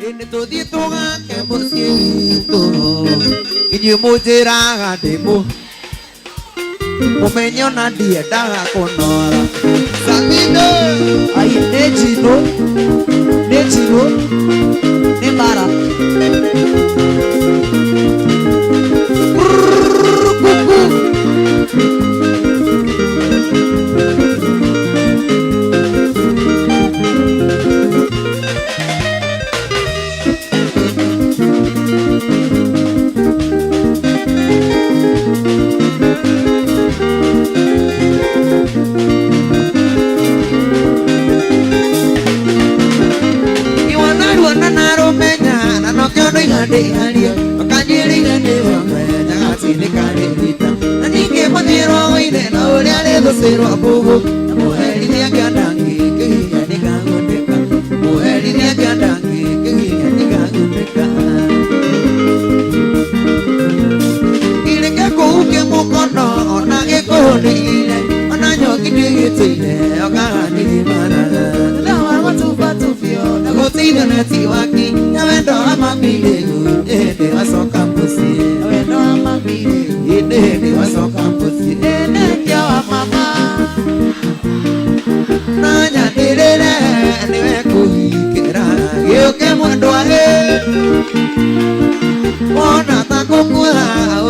Ĩnĩ tũthiĩ tũgake mũciĩ witũ inyuĩ mũnjĩraga ndĩmũ mũmenye ona ndiendaga kũnora Sabino. Ai, nĩ njinũ, nĩ njinũ, nĩ mbara. Kuku. Iwanarua na narũmenya na nokĩo ndoiga ndĩharie makanjĩrĩire nĩwamenya gatinĩ karĩ rita na ningĩ mũthiĩrwo woire na ũrĩa rĩthũcĩrwo mbũgũ na mũherithia kĩanda ngĩkĩhinya nĩkagundĩka mũherithia kĩanda ngĩkĩhinya nĩkagundĩka irĩke kũu kĩmũkono ona gĩkũhũnĩire ona nyoki ndĩgĩtĩire okaga nĩthimaraga Thutha wa gũtubatubio na gũteithio na ti waki na wendo wa mambirĩgu nĩ hĩndĩ wacoka mũciĩ na wendo wa mambirĩgu nĩ hĩndĩ wacoka mũciĩ Ĩnĩkĩo wa mama. Na nyanĩrĩre nĩwe kũhikĩra gĩũke mwendwa ĩ wona ta gũkua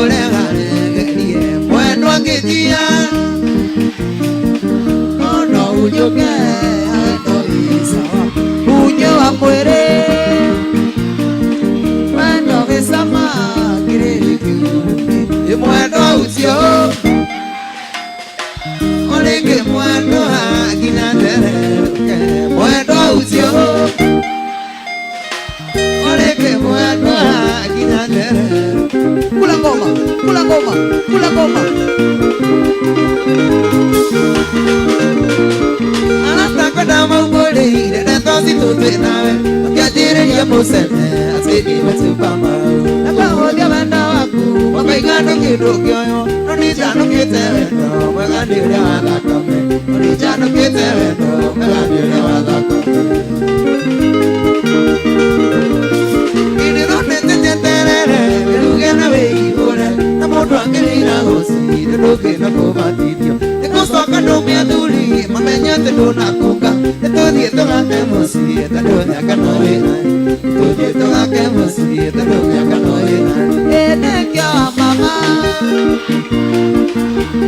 ũregaregerie mwendwa ngĩthia Ono unyuke wendo wĩ sawa. Unyo wa mwĩrĩ wendo wĩ cama kĩrĩrĩ kĩguũki. Ĩ mwendwa ũcio ũrĩngĩ mwendwa nginya ndererũke mwendwa ũcio ũrĩngĩ mwendwa nginya ndererũke. Kula ngoma, kula ngoma, kula ngoma. Arata kwenda maumbũrĩire ndeto citũ twĩ nawe makĩanjĩrĩria mũcene atĩ nimetupa mau Na kũhũthia wendo waku makoiga ndũkĩndũ kĩoyo no nĩnjanũkĩte wendo mwega nĩ ũrĩa wa thakame no nĩnjanũkĩte wendo mwega nĩ ũrĩa wa thakame Ĩndĩronete njeterere wĩruge na wĩihũre na mũndũ angĩrĩira gũcirĩ ndũngĩna kũbatithio nĩ gũcoka ndũme athuri mamenye atĩ ndũnakunga nĩ tũthiĩ tũgake mũciĩ tondũ mĩaka no ĩna tũthiĩ tũgake mũciĩ tondũ mĩaka no ĩna. Ĩnĩkĩo wa mama.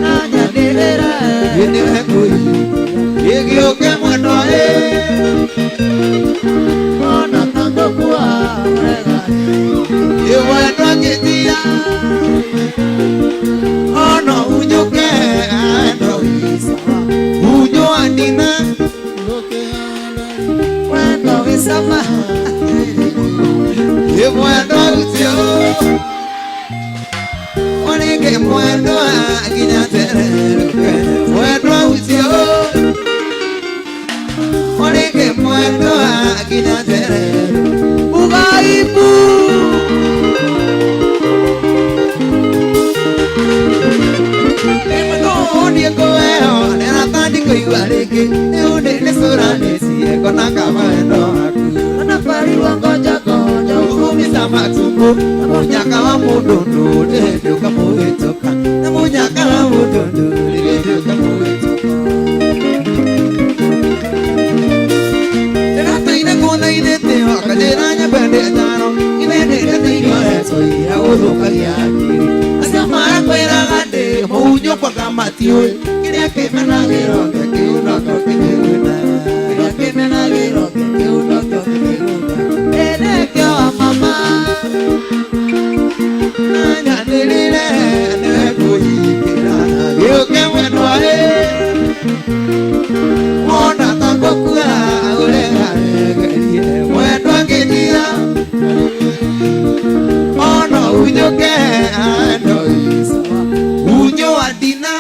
Na nyanĩrĩre Nĩwe kũhi ĩgĩũke mwendwa ĩ ona ta ngũkua ũrega. Ĩ mwendwa ngĩtia ono unyũke wendo wĩ sawa unyo anina Wendo wĩ cama. Ĩ mwendwa ũcio ũrĩngĩ mwendwa nginya ndererũke mwendwa ũcio ũrĩngĩ mwendwa nginya ndererũke. Ugaibu. Niĩ ngũheo nĩratandĩkũigua rĩngĩ nĩũndĩ nĩcũranĩtie kona kama wendo waku Ona kwarirwo ngoja ngoja ũgũmisa matumbo na mũnyaka wa mũndũ ndũ nĩ hĩndĩ ũkamũhĩtũka na mũnyaka wa mũndũ ndũ nĩ hĩndĩ ũkamũhĩtũka ndĩratũire kũthaithĩte wakanjĩra nyambe ndĩ njaro ithe ndĩrĩte irio hetwo iria gũthũkagia hakiri acio marakwĩraga ndĩ mũhunyũ kwaga matiũĩ kĩrĩa kĩmenagĩrwo kĩu nokĩo kĩnyĩguna Kĩrĩa kĩmenagĩrwo kĩu nokĩo kĩnyĩguna. Ĩnĩkĩo wa mama. Na nyanĩrĩre nĩwe kũhikĩra gĩũke mwendwa ĩ wona ta ngũkua ũregaregerie mwendwa ngĩthia ono unyũke wendo wĩ sawa unyo wa ndina.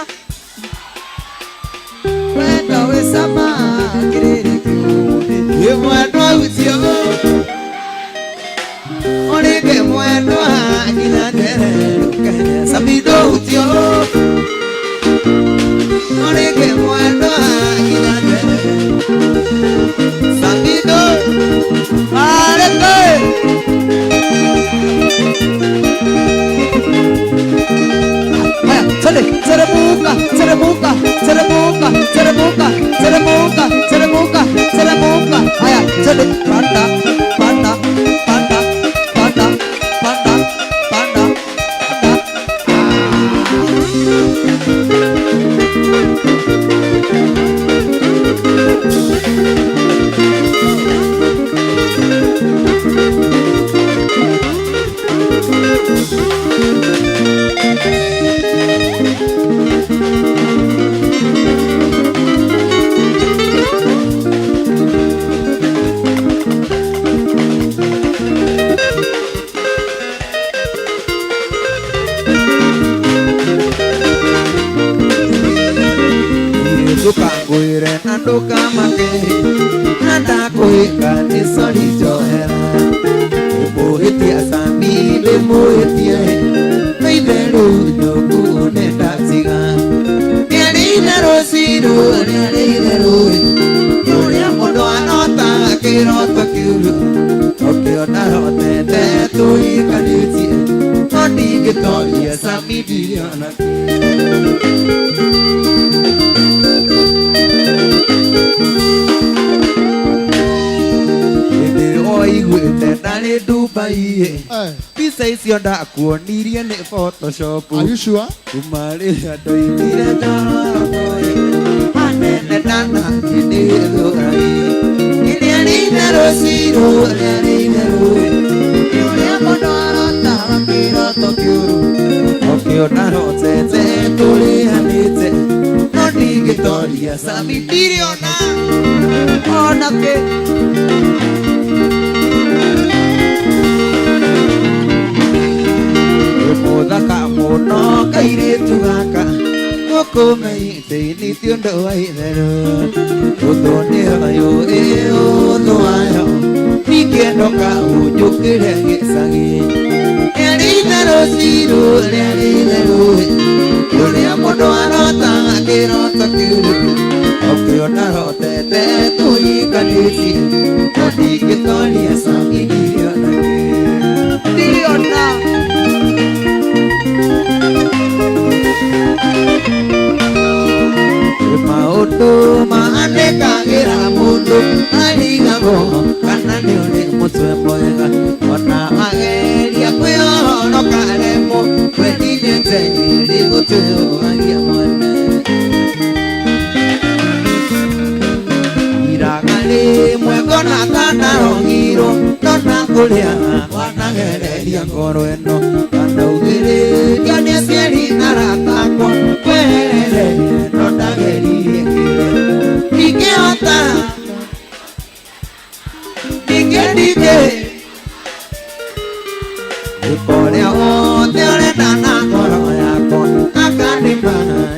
ona kĩ. Hĩndĩ oiguĩte ndarĩ Dubai. Eh, Mbica icio ndakuonirie nĩ Photoshop. Are you sure? Kuma rĩrĩa ndoimire njororo hanene ndanathiĩ nĩ gĩthũrai. Rĩrĩa rĩ itherũ cirũ, rĩrĩa rĩ itherũ. Nĩ ũrĩa mũndũ arotaga kĩroto kĩũru. Ũkĩona rotete tũrĩanĩte no ndingĩtoria Sami ndirĩ ona Ona kĩ. Mũthaka mũno kairĩtu gaka gũkũ meitĩini ti ũndũ wa itherũ. Ũthũ nĩ ũyũ ĩ ũthũ wayo ningĩendoka ũnjũkĩre gĩcagi. Rĩarĩ itherũ cirũ, rĩarĩ itherũ, ũrĩa mũndũ arotaga kĩroto kĩũru. Ũkĩona rotete tũhikanĩtie no ndingĩtoria Sami ndirĩ ona kĩ. Ndirĩ ona. Maũndũ maandĩkagĩra mũndũ arigagwo kana nĩ ũrĩ mũtwe mwega ona ageria kwĩhonoka aremwo kwendinete rĩgũtwĩũgagia mwene iraga rĩmwe ngona kandarogirwo ndona kũrĩa wanagereria ngoro ĩno kanaugĩrĩria nĩ aciari na arata akwa kweherere no ndageririe kĩrĩa ndingĩhota ningĩ ndingĩ ũrĩa wothe ũrenda na ngoro yakwa akanĩma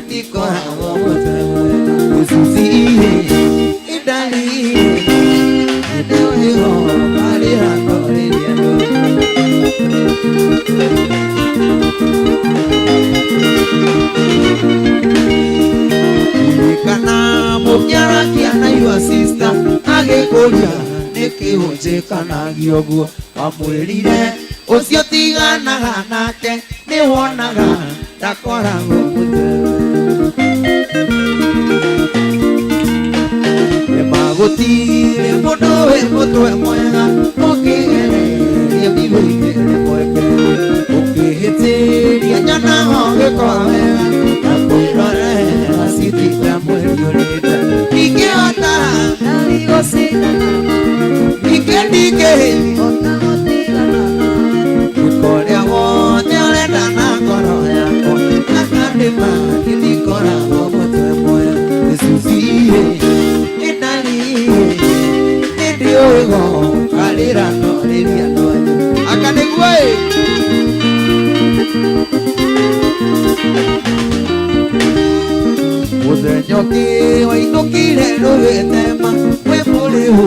ndikoragwo mũtwe mwega ũcuci idari ndĩũhĩgo karĩra ngorĩria ndũ. Ririkana mũkĩarakia na your sister agĩkũria nĩkĩ ũnjĩkanagia ũguo wamwĩrire ũcio tiganaga nake nĩ wonaga ndakoragwo mũtwe. Nĩmagũtirĩ mũndũ wĩ mũtwe mwega ũkĩgereria mĩgũinĩ rĩmwe ũkĩhĩtĩria nyonaga ũgĩkora wega na kwĩrorera citita mweri ũrĩte ndingĩhota Ndarĩ gũcindana nawe. ningĩ ndingĩ Hota gũtigana nawe. ũrĩa wothe ũrenda na ngoro yakwa akandĩma nĩndĩkoragwo mũtwe mwega gĩcuci ĩnari nĩndĩũĩgo karĩra no rĩria nwanyu aka nĩguo ĩ. Mũthenya ũngĩ wainũkire rũgĩtema wĩ mũrĩhu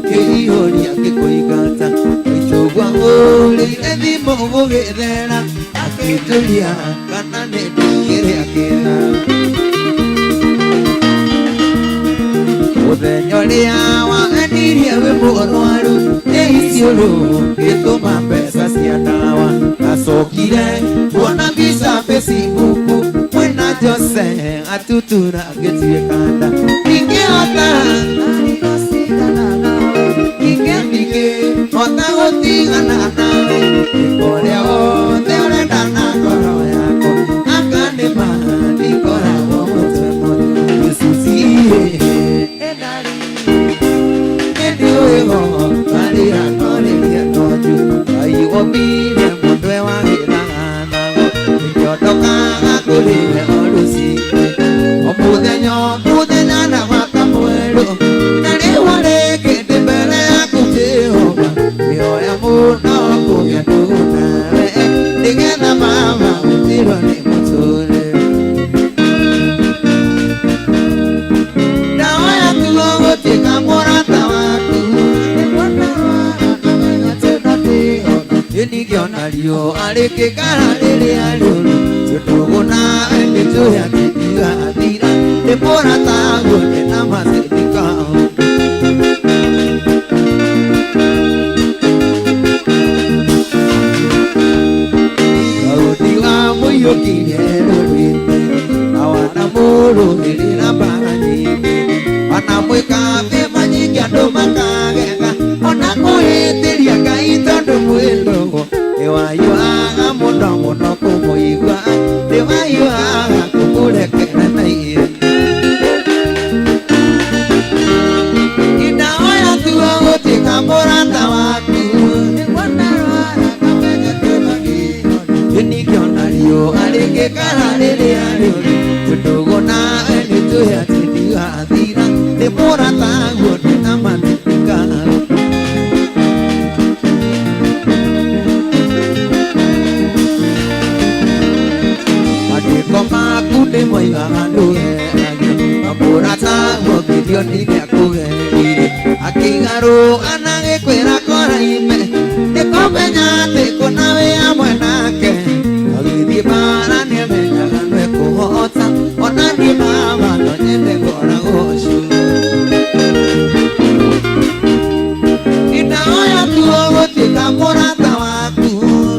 kĩihũria gĩkũingata gĩtũgwa ũrĩire thimũ gũgĩthera akĩnjũria kana nĩ ndĩkĩrĩa kĩega. Mũthenya ũrĩa waendirie wĩ mũrwaru nĩ iciũrũ gĩtũma mbeca cia ndawa acokire kuona mbica Facebook mwĩna Jose atutura ngĩtuĩka nda ndingĩhota Ndarĩ gũcindana nawe. ningĩ ndingĩ hota gũtigana nawe ũrĩa wothe ũrenda na ngoro yakwa akanĩma ndikoragwo mũtwe mwega gĩcuci Ĩndarĩ. nĩndĩũĩgo karĩra norĩria nonju aigomire mũndwe wa gĩthaganago nĩkĩondokaga kũrĩ we o rũcinĩ o mũthenya o mũthenya na mwaka mwerũ na rĩu rĩngĩ ndĩ mbere yaku Jehova mĩoya mũno kũgĩa ndũgũ nawe nĩgetha mama gũtirwo nĩ mũtũrĩre. Ndawa yaku gũtuĩka mũrata waku ningĩona riũa rĩkĩng'ara rĩrĩa rĩũru tũndũgũ nawe nĩnjũĩ atĩ ndigathira nĩ mũrata waguo ndĩna macindikao. Daudi wa mũiyũkirie Akĩonire akũgeririe akĩgarũ anagĩkwĩra koraime nĩkũmenya atĩ kũna wĩ hamwe nake agĩthiĩ bara nĩamenyaga nĩekũhota ona niĩ mama no nyende ngoragwo ũcio Ndaoya tuo gũtuĩka mũrata waku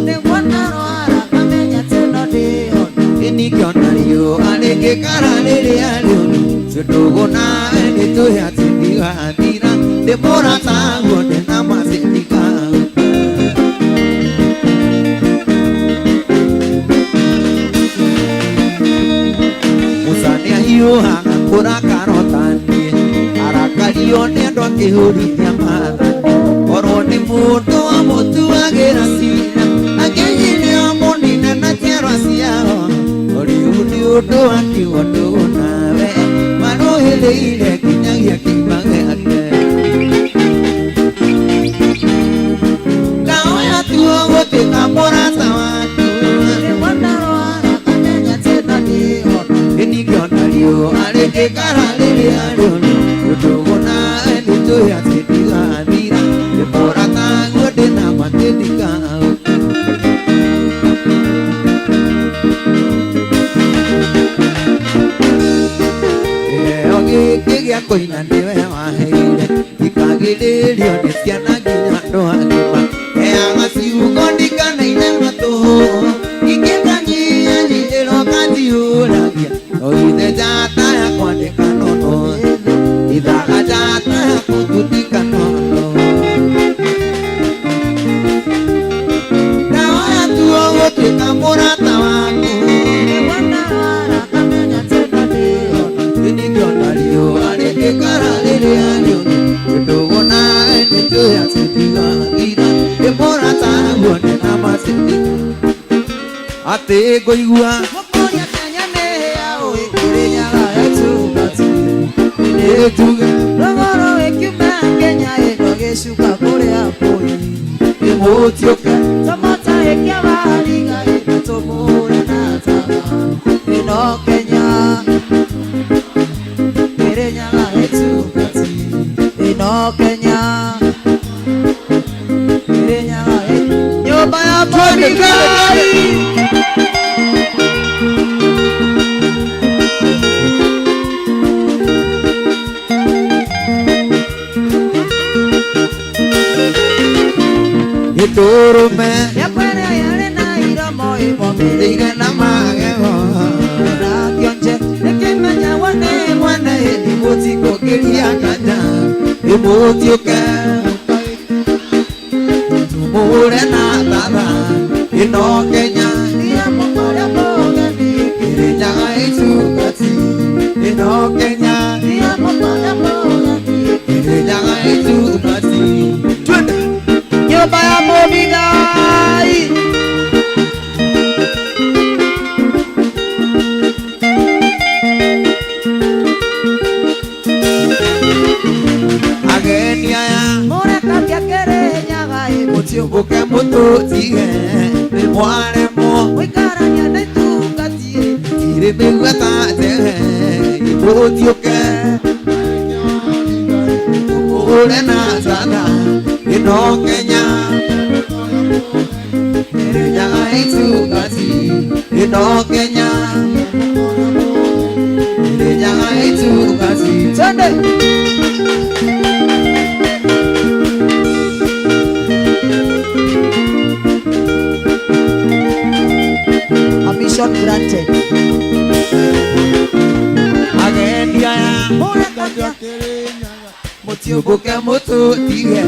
Nĩguo ndarwara ngamenya atĩ no ndĩhona Nĩngĩona riũa rĩngĩkara rĩrĩa rĩũru tũndũgũ nawe nĩtũĩ atĩ ndigathira ndĩ mũrataguo ndĩna macĩ ndikaũka Musa nĩahiũhaga kũrakara ta niĩ arakario nĩ andũ akĩhũrithia maathani korwo nĩ mũndũ amũtuagĩra cira akĩnyiria mũnine na njiarwa ciao rĩu nĩ ũndũ wa kiugo ndũgũ nawe marũhĩrĩire nginyagia kĩima gĩake Ndaoya tuo gũtuĩka mũrata waku Nĩguo ndarwara ngamenya atĩ no ndĩhona Nĩngĩona riũa rĩngĩkara rĩrĩa rĩũru ndũgũ nawe nĩtũĩ atĩ ndigathira ndĩ mũrataguo ndĩna matĩ ndikaũka Kĩheo gĩkĩ gĩa kũina nĩwe waheire ndikagirĩrĩrio nĩ ciana nginya andũ agima heaga ciugo ndikanaine matũhũ ingĩkanyihanyiihĩrwo kanjihũragia no ithe njata ya kwandĩka nono ithaga njata ya kũtundika nono Ndaoya tuo gũtuĩka mũrata waku Nĩguo ndarwara ngamenya atĩ no ndĩhona Nĩngĩona riũa rĩngĩkara rĩrĩa rĩũru ndũgũ nawe nĩtũĩ atĩ ndigathira ndĩ mũrataguo ndĩna macĩ atĩ ngũigua Mũkũria Kenya nĩ yaũ ĩkĩrĩnyaga ĩtungati nĩtuge Rũgũrũ ĩkiuma Kenya ĩno gĩcuka kũrĩa kũi nĩmũtiũke Tomota ĩkĩawariga ĩno tũmũre na tawa ĩno Kenya Kĩrĩnyaga ĩtungati ĩno Kenya Kĩrĩnyaga nyũmba ya Mũrigai Gĩtũrũme Yakwere yarĩ na iromo ĩmomĩrĩire ĩire na magego na kĩonje nĩkĩmenyagwo nĩ mwene ĩmũtikũkĩria kanya ĩmũtiũke tũmũre na tara ĩno Kenya Ria mũkũrĩa mũgeni Kĩrĩnyaga ĩtungati ĩno Kenya Ria mũkũrĩa mũgeni Kĩrĩnyaga ĩtungati twende Nyũmba ya Mũrigai Ageni aya Mũrekagia Kĩrĩnyaga mũtiũmbũke mũtũtige nĩ mwaremwo Gũikarania na itungati tirĩ mĩigua ta njehe ĩmũtiũke tũmũre na tara ĩno Kenya Kĩrĩnyaga ĩtungati ĩno Kenya Kĩrĩnyaga ĩtungati Twende Permission granted. Ageni aya Mũrekagia mũtiũmbũke mũtũtige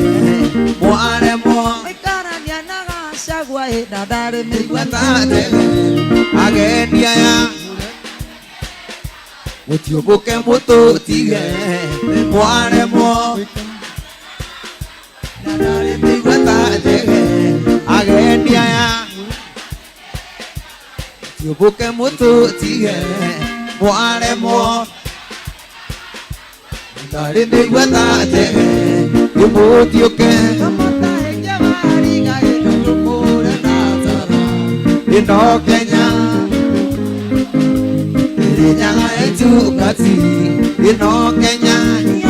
mwaremwo Gũikarania na Gachagua ĩna ndarĩ mĩigua mĩigua ta njehe ageni aya mũtiũmbũke mũtũtige mwaremwo na ndarĩ mĩigua ta njehe ageni aya mũtiũmbũke mũtũtige mwaremwo ndarĩ mĩigua ta njehe ĩmũtiũke Kamũtahĩkia wariga ĩno tũmũre na tara ĩno Kenya Kĩrĩnyaga ĩtungati ĩno Kenya Ria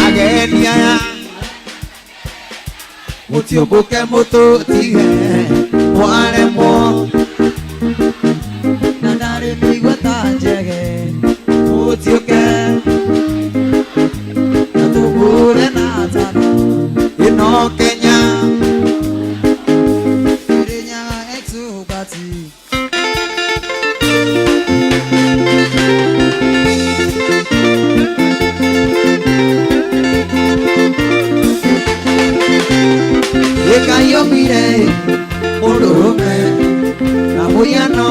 Ageni aya mũtiũmbũke mũtũtige mwaremwo Na ndarĩ mĩigua ta njege mũtiũke na tũhũre na tano ĩno Kenya Kirinyaga exubati. Ĩkaiomire mũndũrũme na mũhiano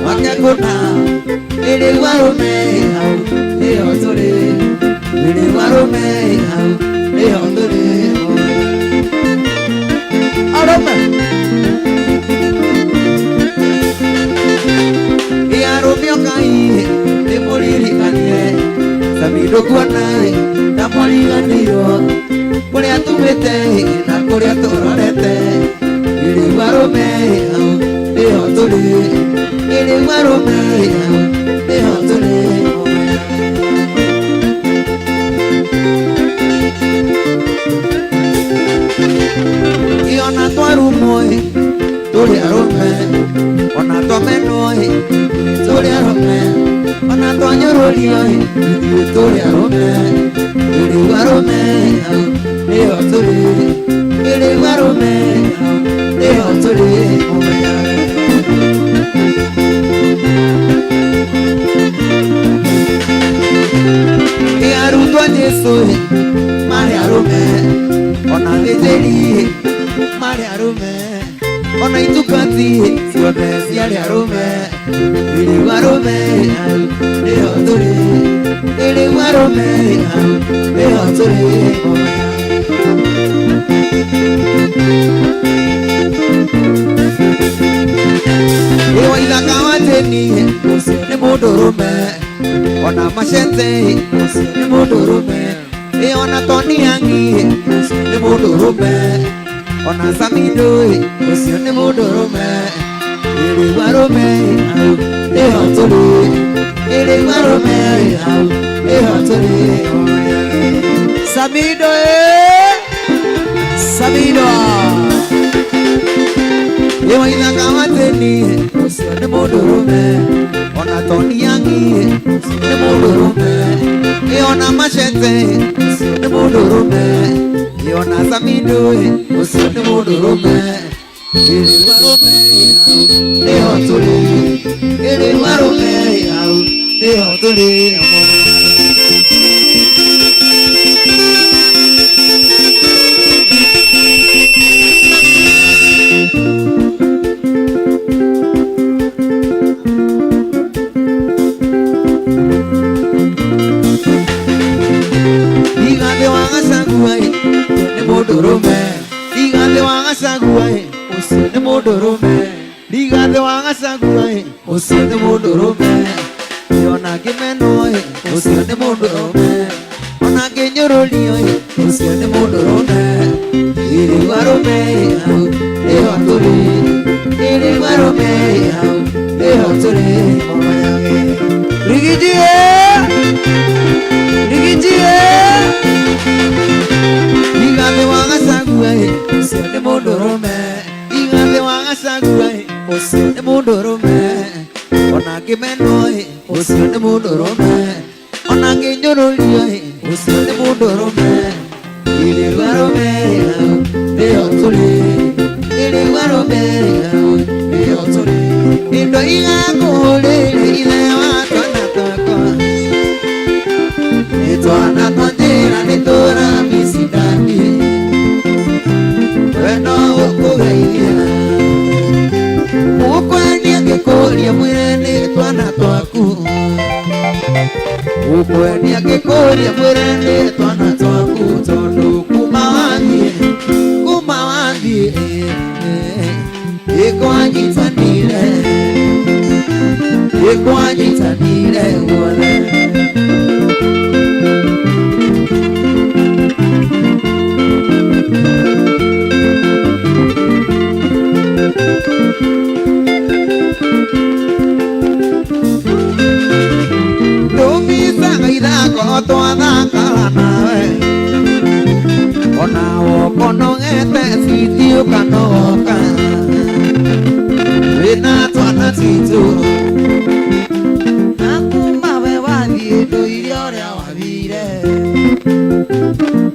wake kũna ĩrĩu arũme hau nĩho tũrĩ ĩrĩu arũme hau nĩho tũrĩ. Arũme Ĩ arũme ũkai nĩmũririkanie Samido kuona ndamũriganĩirwo kũrĩa tumĩte na kũrĩa tũrorete ĩrĩu arũme hau nĩho tũrĩ ĩrĩu arũme hau nĩho tũrĩ. Ĩ ona twarumwo tũrĩ arũme ona twamenwo tũrĩ arũme ona twanyũrũrio ithuĩ tũrĩ arũme ĩrĩu arũme hau nĩho tũrĩ ĩrĩu arũme hau nĩho tũrĩ mũmenyage. Ĩ arutwo a Jesũ marĩ arũme ona athĩnjĩri marĩ arũme ona itukati ciothe ciarĩ arũme ĩrĩu arũme hau nĩho tũrĩ ĩrĩu arũme hau nĩho tũrĩ mũmenyage. Ĩ waithaka wa Jane ũcio nĩ mũndũrũme ona Machete ũcio nĩ mũndũrũme ĩ ona Tony Yangi ũcio nĩ mũndũrũme ona Samido ũcio nĩ mũndũrũme ĩrĩu arũme hau nĩho tũrĩ ĩrĩu arũme hau nĩho tũrĩ mũmenyage. Samido eh Samido. Ĩ waithaka wa Jane ũcio nĩ mũndũrũme ona Tony Yangi ũcio nĩ mũndũrũme ĩ ona Machete ũcio nĩ mũndũrũme ĩ ona Samido ũcio nĩ mũndũrũme ĩrĩu arũme hau nĩho tũrĩ ĩrĩu arũme hau nĩho tũrĩ mũmenyage. Rigathĩ wa Gachagua nĩ mũndũrũme Rigathĩ wa Gachagua ũcio nĩ mũndũrũme Rigathĩ wa Gachagua ũcio nĩ mũndũrũme ona ngĩmenwo ũcio nĩ mũndũrũme ona ngĩnyũrũrio ũcio nĩ mũndũrũme ĩrĩu arũme hau nĩho tũrĩ ĩrĩu arũme hau nĩho tũrĩ mũmenyage. Rigiji eh Rigiji eh Rigathĩ wa Gachagua ũcio nĩ mũndũrũme Rigathĩ wa Gachagua ũcio nĩ mũndũrũme ona ngĩmenwo ũcio nĩ mũndũrũme ona ngĩnyũrũrio ũcio nĩ mũndũrũme ĩrĩu arũme hau nĩho tũrĩ ĩrĩu arũme hau nĩho tũrĩ indo igakũhũrĩre ithe wa twana twakwa nĩ twana twa njĩra nĩ tũramicindani we no ũkũgeithia mũkwendia ngĩkũria mwĩre nĩ twana twaku mũkwendia ngĩkũria mwĩre nĩ twana twaku tondũ kuma wathiĩ ĩkwanyitanire ĩkwanyitanire guothe. Ndumicaga ithako ũkanoka wĩna twana twitũ Na kuma we wathiĩ ndũire ũrĩa wathire.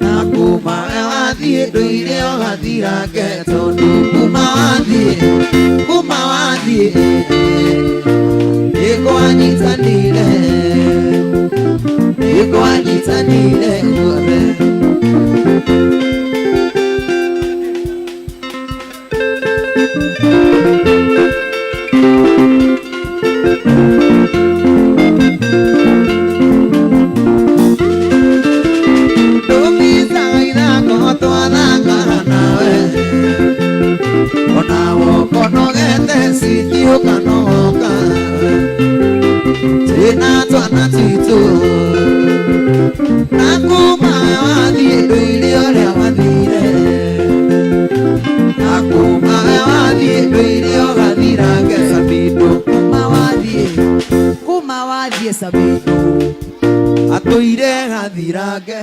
Na kuma we wathiĩ ndũire ũgathirange tondũ kuma wathiĩ kuma wathiĩ nĩkwanyitanire nĩkwanyitanire guothe. Ndũmbicaga ithako twathakaga nawe ona wokonogete citi ũkanogoka twĩna twana twitũ na kuma we wathiĩ ndũire ũrĩa wathire na kuma we wathiĩ ndũire ũgathirange Sabindo. Kuma wathiĩ, kuma wathiĩ Sabindo. Atũire gathirange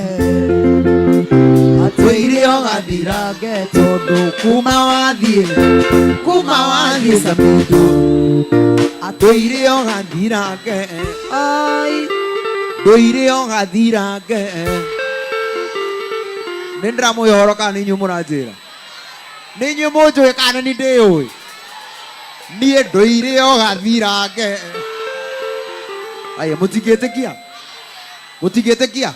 atũire ũgathirange tondũ kuma wathiĩ Sabindo atũire ũgathirange. Ai. Ndũire ũgathirange nĩ ndĩramũhe ũhoro kana nĩ inyuĩ mũranjĩra nĩ inyuĩ mũnjũĩ kana nĩ ndĩũĩ niĩ ndũire ũgathirange aya mũtingĩtĩkia mũtingĩtĩkia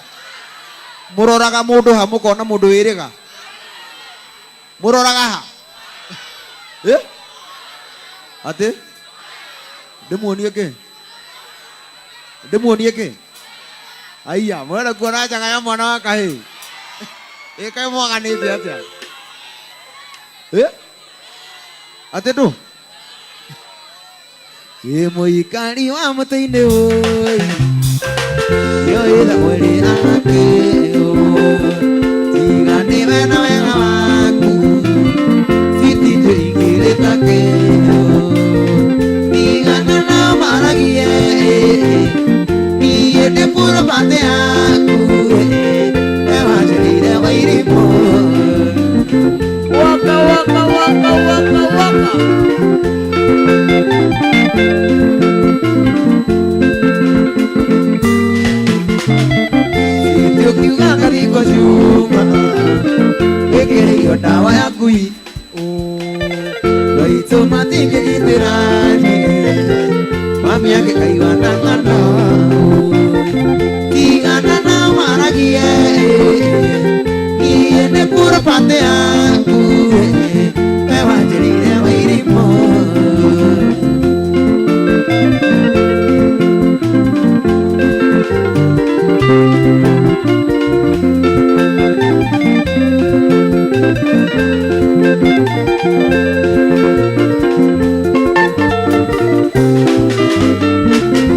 mũroraga mũndũ ha mũkona mũndũ wĩrĩga mũroraga ha. Eh? Atĩ ndĩmuonie kĩ ndĩmuonie kĩ aiya mũrenda kuona njaga ya mwana wa kahĩĩ ĩ kaĩ mwaganĩte atĩa. Eh? Atĩ ndũ ĩ mũikari wa mũtĩ-inĩ ũĩ nĩoĩ mwĩrĩ ake tiga nĩwe na wega waku citi njũigĩrĩ take tigana nao maragie niĩ ndĩ purobate yaku we wanjĩrĩire wairimũ. Waka waka waka waka waka. Citi ũkiuga ngathingo cuma ĩkĩrĩirio ndawa ya ngui maitũ matingĩgitĩra niĩ mami angĩkaigua na ng'ano tigana nao maragie niĩ nĩ purobate yaku we wanjĩrĩire wairimũ.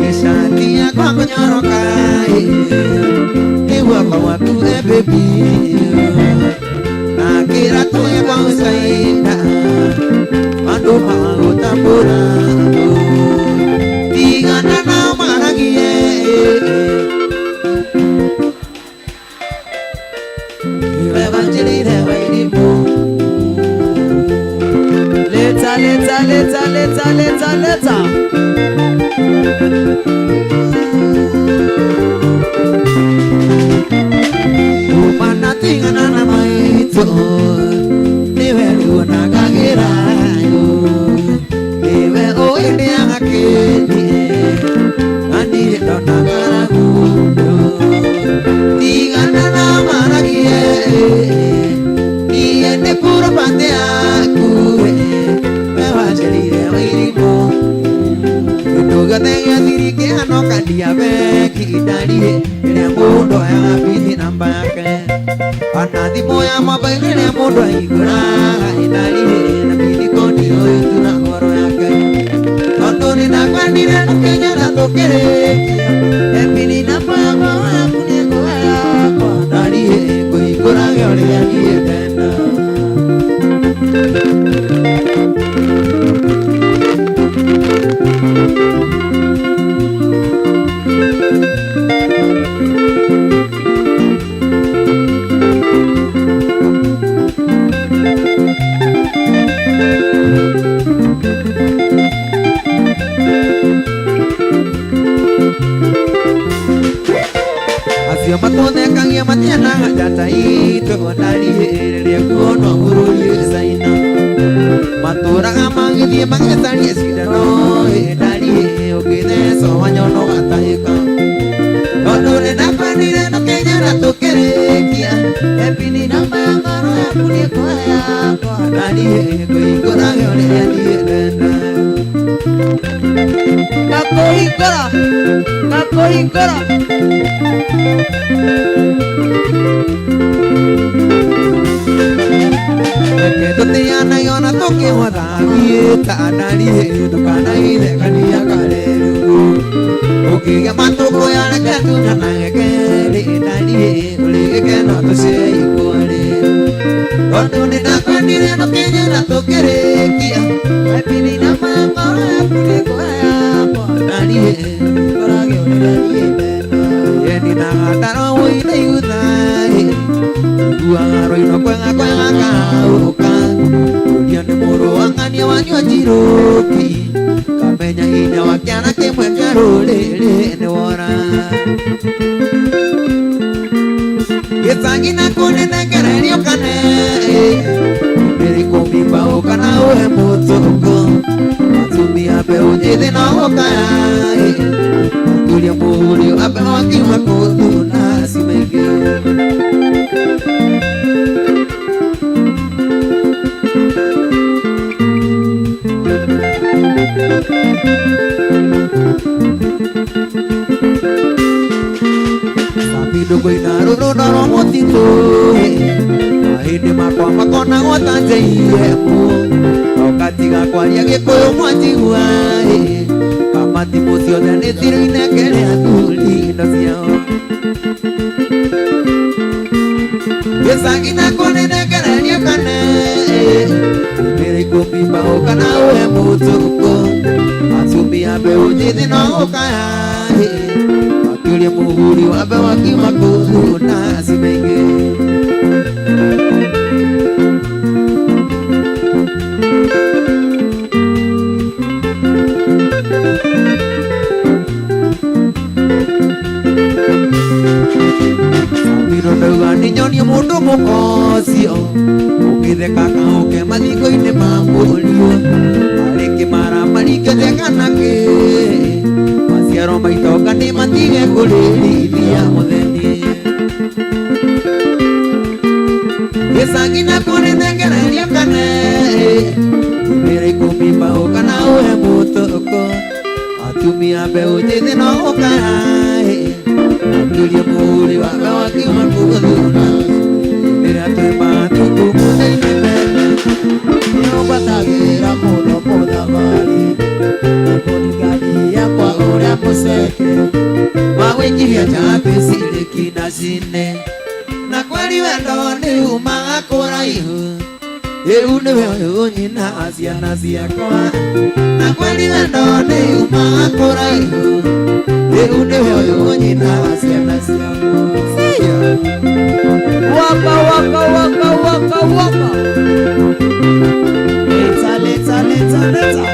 Gĩcati yakwa kũnyoroka nĩ guoko gwaku eh baby na kĩratũ gĩakwa gũcaina andũ magũtambũra tigana nao maragie we wanjĩrĩire wairimũ. Leta leta leta leta leta leta. Kuma ndatigana na maitũ nĩwe rĩu onagagĩra nĩwe ũĩ ndĩaga kĩni na niĩ ndona ng'aragu tigana nao maragie niĩ nĩ purobate yaku we wanjĩrĩire wairimũ kĩndũ gĩothe gĩathiri kĩhano kandia bengi ndariĩ ĩrĩa mũndũ oyaga bithi namba yake ona thimũ ya mobile ĩrĩa mũndũ ahingũraga ĩndariĩ na bithi kodi ũyũ na ngoro yake tondũ nĩndakwendire tũkĩnyana tũkĩrĩkia Epini namba yakwa yaku nĩngũhe yakwa. Ndariĩ kũhingũrage ũrĩa niĩ ndenda. Ndĩkuonwo bũrũri China matũraga magĩthiĩ magĩcaria cindano ĩndariĩ ũkĩthecwo wanyono gatahĩka tondũ nĩndakwenire tũkĩnyana tũkĩrĩkia Epini namba ya ngoro yaku nĩkwa yakwa. Ndariĩ ngũhingũrage ũrĩa niĩ ndenda. Ngakũhingũra, ngakũhingũra. Reke tũtĩanagie ona tũkĩhothagie ta ndariĩ ndũkanaithekania kareru ũkĩgĩa matũkũya reke tunyanage kerĩ ndariĩ ũrĩ gĩkeno tũceikũrĩ tondũ nĩndakwendire tũkĩnyana tũkĩrĩkia. Epini namba ya ngoro yaku nĩkwa yakwa. Ndariĩ Ngorage ũrĩa niĩ ndenda. Yeni na gataro wĩine iguthaĩ iguaga rũino kwega kwega kaũka ũria nĩ mũrũ wa ng'ania wanyua njirũki kamenya hinya wa kĩana kĩmwe kĩa rũrĩrĩ nĩ wora gĩcagi na kũnĩnengererio kane mbere kũmimba ũka na ũhe mũtũkũ atumia mbeũ njĩthĩ no gũkaya tulia mũhuri ambe wakiuma kũthuna cimaingĩ. Ndũngũina rũrũno rwa mũtitũ mahĩndĩ makwa makonagwo ta JM ũgatiga kwaria gĩkũyũ mwanjigua kamatimũ ciothe nĩ cirũinengere athuri indo ciao gĩcagi na kũnĩnengereria kane mbere ikũmimba ũka na ũhe mũtũkũ atumia mbeũ njĩthĩ no gũkaya makĩũria mũhuri wambe wakiuma kũthuna cimaingĩ. Sabino ndauga nĩ nyonie mũndũ mũkocio ũgĩtheka kaũke mathiko-inĩ ma mũriũ arĩ kĩmara marikĩte kana kĩ maciaro maitonga nĩ matige kũrĩrithia mũtheni gĩcagi na kũrĩthengereria kane mbere ikũmimba ũka na ũhe mũtũkũ atumia mbeũ njĩthĩ no gũkaya makĩũria mũhuri wambe wakiuma kũthuna rĩrĩa twĩ matukũ mũthĩ-inĩ mena. Nĩũmbatagĩra mũno mũthabarĩ na kũringania kwa ũrĩa mũceke. Wa gũikiria njambĩ cirĩki na cine na kweri wendo nĩ umaga kũraihu rĩu nĩwe ũyũ nyina wa ciana ciakwa na kweri wendo nĩ umaga kũraihu rĩu nĩwe ũyũ nyina wa ciana ciakwa. See ya. Waka waka waka waka waka. Leta leta leta leta.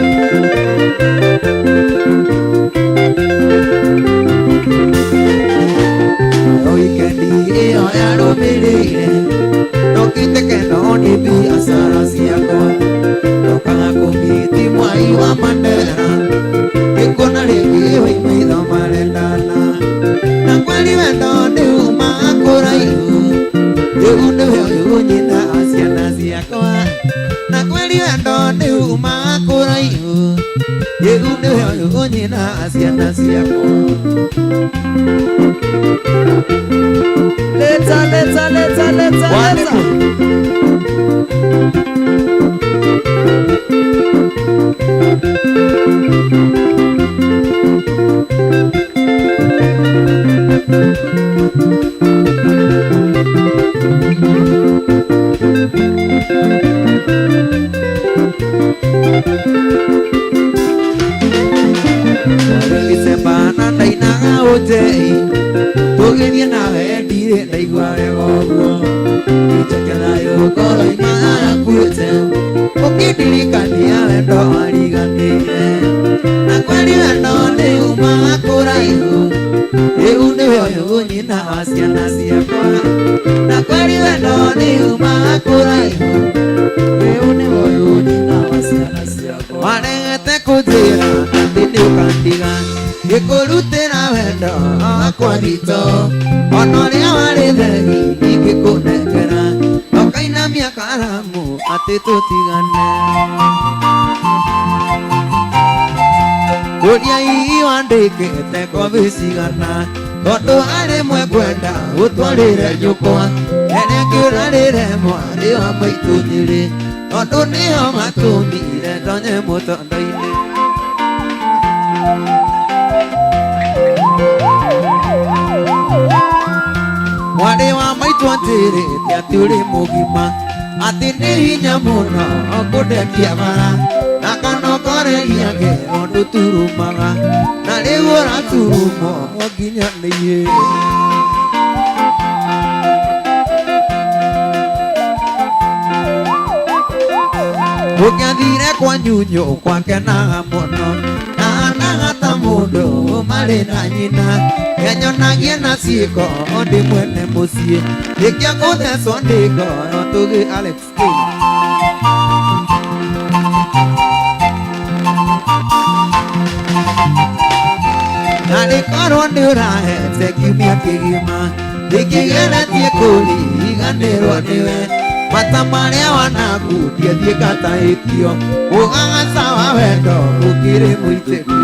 Wikendi ĩyo yarũmĩrĩire ndokĩte kendo nĩ biacara ciakwa ndokaga kũmiti mwai wa Mandera ngĩkuona rĩngĩ wĩ maitho marendana na kweri wendo nĩ umaga kũraihu rĩu nĩwe ũyũ nyina wa ciana ciakwa na kweri wendo nĩ umaga kũraihu rĩu nĩwe ũyũ nyina wa ciana ciakwa. Leta leta leta leta leta. Gĩcembana ndainaga ũtei tũgĩthiĩ nawe ndirĩ ndaigua wega ũguo njake thayũ ngoro-inĩ arakuĩte ũkĩndirikania wendo wariganĩire na kweri wendo nĩ umaga kũraihu rĩu nĩwe ũyũ nyina wa ciana ciakwa na kweri wendo nĩ umaga kũraihu. Rĩu nĩ ũyũ nyina wa ciana ciakwa. Waregete kũnjĩra atĩ nĩ ũkandiga, ngĩkũrutĩra wendo wakwa thito. Ona ũrĩa warĩ thegi ingĩkũnengera, ũkainamia karamu atĩ tũtigane. Kũria hihi wandĩkĩte kobi cigana, tondũ harĩ mwe ngwenda gũtwarĩre nyũkwa, ĩrĩa ngĩũrarĩre mwarĩ wa maitũ Nyĩrĩ, tondũ nĩo matũmire ndonye mũtondo-inĩ. Mwarĩ wa maitũ anjĩrĩte atĩ ũrĩ mũgima, atĩ nĩ hinya mũno kũndekia bara, na kana ũkoreria ngero ndũturumaga, na rĩu ũraturumwo nginya nĩiĩ. Ũngĩathire kwa nyunyu kwakenaga mũno, ndahanaga ta mũndũ marĩ na nyina, nĩanyonagie na ciĩko ndĩ mwene mũciĩ, nĩkĩo ngũthecwo nĩ ngoro tũgĩ Alex King. Na rĩkorwo nĩ ũrahete kiumia kĩgima, ndĩkĩgeretie kũriganĩrwo nĩwe, mata marĩa wanakundia thiĩ ngatahĩkio, ũgagaca wa wendo ũkĩrĩ mũitĩku.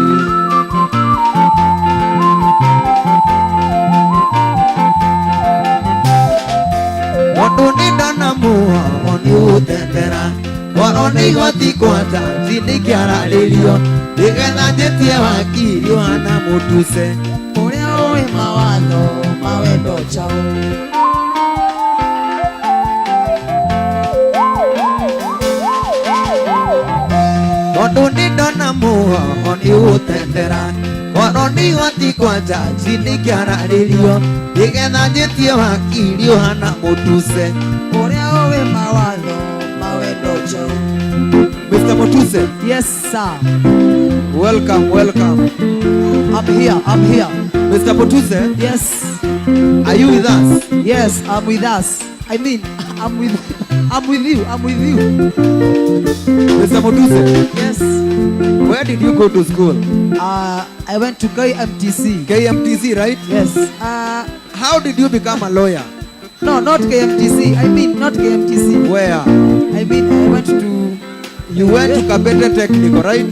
Tondũ nĩ ndona muoho nĩ ũgũtendera, korwo nĩ igoti kwa jaji nĩkĩararĩrio, nĩgetha njĩtie wakiri ũhana mũtuse. Ũrĩa ũĩ mawatho ma wendo njaũ. Tondũ nĩ ndona muoho nĩ ũgũtendera, korwo nĩ igoti kwa jaji nĩkĩararĩrio, nĩgetha njĩtie wakiri ũhana mũtuse. Ũrĩa ũĩ mawatho ma wendo njaũ. Mr. Mutuse. Yes, sir. Welcome, welcome. I'm here, I'm here. Mr. Mutuse. Yes. Are you with us? Yes, I'm with us. I mean, I'm with you, I'm with you. Mr. Mutuse. Yes. Where did you go to school? I went to KMTC. KMTC, right? Yes. How did you become a lawyer? No, not KMTC. I mean, not KMTC. Where? I mean, I went to... You went to Kabete Technical, right?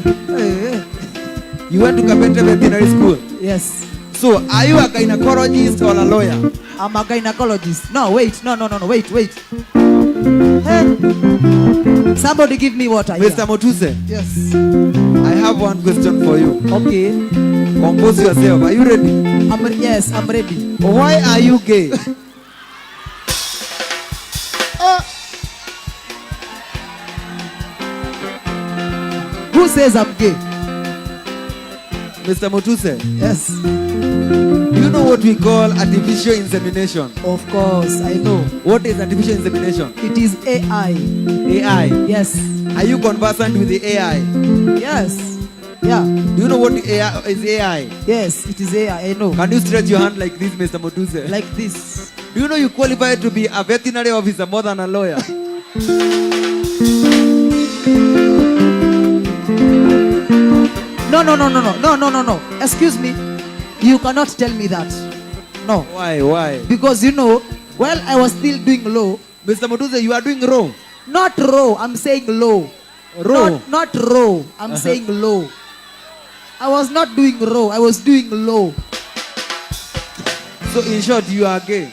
You went to Kabete Veterinary School? Yes. So, are you a gynecologist or a lawyer? I'm a gynecologist. No, wait. No, no, no, no. Wait, wait. Hey. Somebody give me water here. Mr. Mutuse. Yes. I have one question for you. Okay. Compose yourself. Are you ready? Yes, I'm ready. Why are you gay? Who says I'm gay? Mr. Mutuse. Yes. Do you know what we call artificial insemination? Of course, I know. What is artificial insemination? It is AI. AI? Yes. Are you conversant with the AI? Yes. Yeah. Do you know what AI is? AI? Yes, it is AI, I know. Can you stretch your hand like this, Mr. Mutuse? Like this. Do you know you qualify to be a veterinary officer more than a lawyer? No, no, no, no, no, no, no, no, no. Excuse me. You cannot tell me that. No. Why, why? Because you know, while I was still doing law. Mr. Mutuse, you are doing law. Not raw, I'm saying law. Raw? Not raw, I'm saying law. I was not doing raw, I was doing law. So in short, you are gay.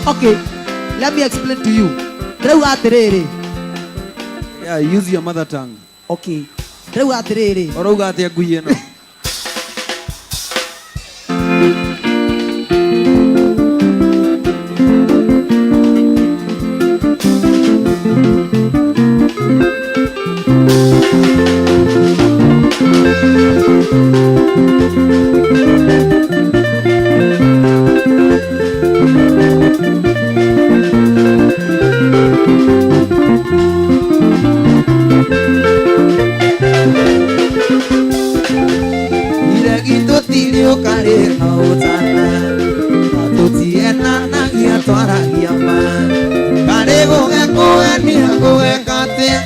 Okay, let me explain to you. Rĩu atĩrĩrĩ. Yeah, use your mother tongue. Okay. Rĩu atĩrĩrĩ. Ũrauga atĩa ngui ĩno? na twaragia ma karĩ gũgekũgenia gũgeka atĩa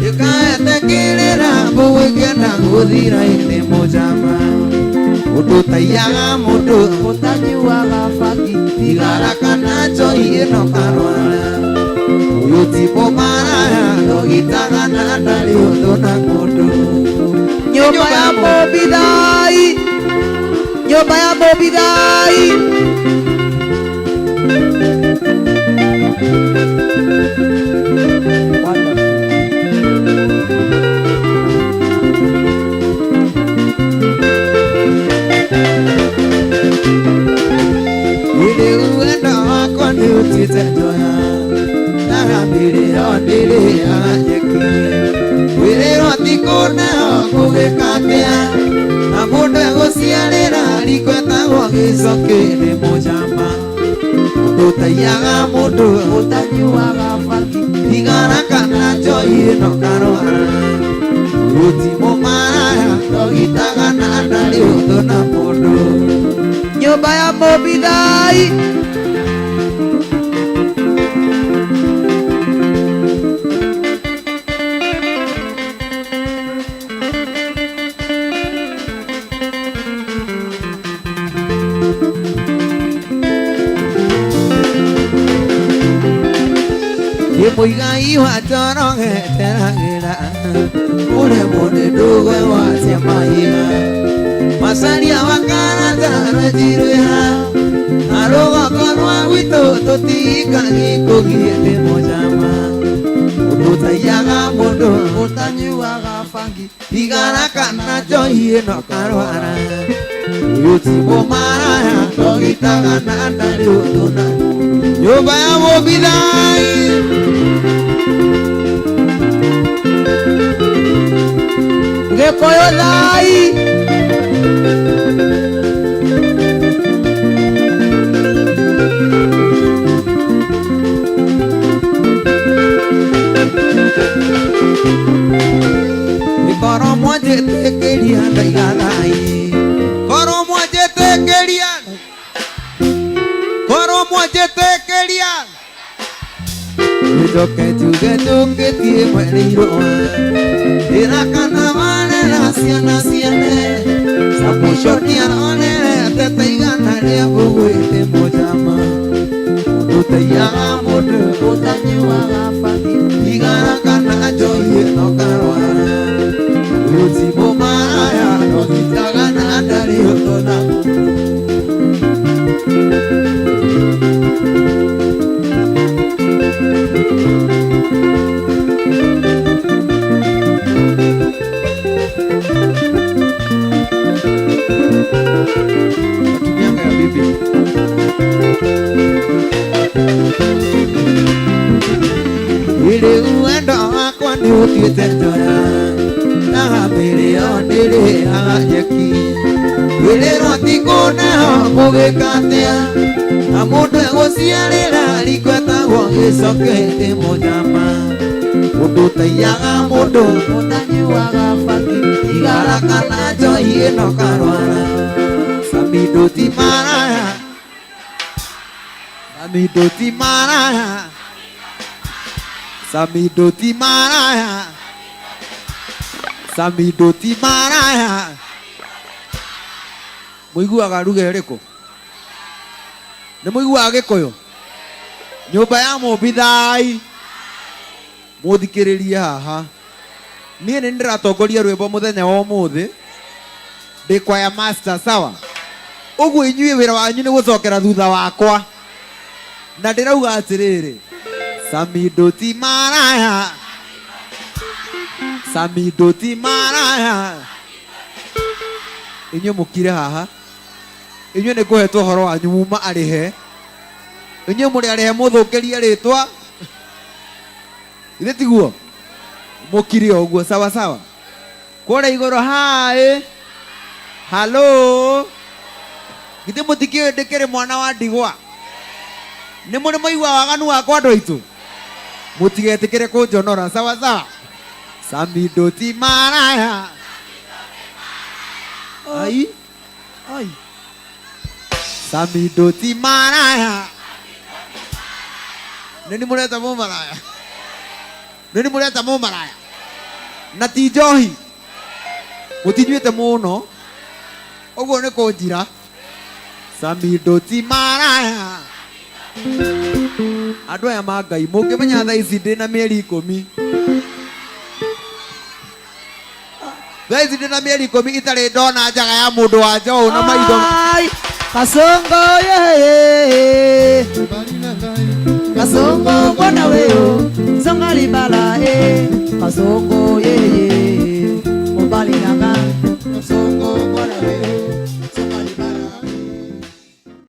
ĩkaetĩkĩrĩra mbũgũ ĩkĩenda gũthira ĩndĩ mũjama ũndũ taiyaga mũndũ Ũtanyuaga bangi thigara kana njohi ĩno karwara ũyũ ti mũmaraya ndogitaga na ndarĩ ũndũ na mũndũ. Nyũmba ya Mũmbithai, nyũmba ya Mũmbithai. Wonderful. Ĩrĩ wendo wakwa nĩ ũtuĩte njoya ndagambĩrĩra ndĩrĩaga nyeki wĩrĩrwo ti kũneo gũgĩka atĩa na mũndũ egũciarĩra riko etagwo gĩcokĩ nĩ mũjama ũndũ ũtaiyaga mũndũ Ũtanyuaga bangi thigara kana njohi ĩno karwara ũyũ ti mũmaraya ndogitaga na ndarĩ ũndũ na mũndũ. Nyũmba ya Mũmbithai. Nĩ mũigai wa Njoroge nderagĩra ũremwo nĩ ndũgwe wacia mahiga macaria wa Karanja rwenjirwĩha na rũgongo rwa gwitũ tũtiikagi kũgie nĩ mũjama ũndũ ũtaiyaga mũndũ Ũtanyuaga bangi thigara kana njohi ĩno karwara ũyũ ti mũmaraya ndogitaga na ndarĩ ũndũ na nyũmba ya Mũmbithai. Gĩkũyũ thai. Korwo mwanjĩtĩkĩria ndaiga thai korwo mwanjĩtĩkĩria korwo mwanjĩtĩkĩria njoke njuge njũkĩtie mwereirwo ndĩra kana warera ciana ciene Samuconi aronerete ta igana rĩa mbũgũ ĩndĩ mũjama mũndũ taiyaga mũndũ Ũtanyuaga bangi thigara kana njohi ĩno karwara ũyũ ti mũmaraya ndogitaga na ndarĩ ũndũ na mũndũ. Natumianga ya bibi. Ĩrĩ wendo wakwa nĩ ũtuĩte njoya ndagambĩrĩo ndĩrĩaga nyeki wĩrĩrwo ti kũneo gũgĩka atĩa na mũndũ egũciarĩra riko etagwo gĩcoke ndĩ mũjama ũndũ ũtaiyaga mũndũ Ũtanyuaga bangi thigara kana njohi ĩno karwara Samido ti maraya Samido ti maraya Samido ti maraya Samido ti maraya Mũiguaga ruga ĩrĩkũ? Nĩ mũiguaga Gĩkũyũ? Nyũmba ya Mũmbithai mũthikĩrĩrie haha niĩ nĩ ndĩratongoria rwĩmbo mũthenya wa ũmũthĩ ndĩ kwaya master sawa ũguo inyuĩ wĩra wanyu nĩ gũcokera thutha wakwa na ndĩrauga atĩrĩrĩ Samido ti maraya Samido ti maraya inyuĩ mũkire haha inyuĩ nĩ kũhetwo ũhoro wanyu muma arĩhe inyuĩ mũrĩ arĩhe mũthũkĩrie rĩtwa ithe tiguo mũkire o ũguo sawa sawa kũrĩa igũrũ haĩ halo githĩ mũtikĩũĩ ndĩkĩrĩ mwana wa ndigwa nĩ mũrĩ mwaigua waganu wakwa andũ aitũ mũtigetĩkĩre kũnjonora sawa sawa Samido ti maraya ai Ai. Samido ti maraya Nĩ ni mũreta mũmaraya, nĩ ni mũreta mũmaraya, na ti njohi mũtinyuĩte mũno ũguo nĩ kũnjira Samido ti maraya. Andũ aya ma Ngai, mũngĩmenya thaa ici ndĩ na mĩeri 10, thaa ici ndĩ na mĩeri 10 itarĩ ndona njaga ya mũndũ wa nja ũũ na maitho. Ai, Kasongo ye, Kasongo mbona weyo zonga libala e Kasongo ye, mobali nanga Kasongo.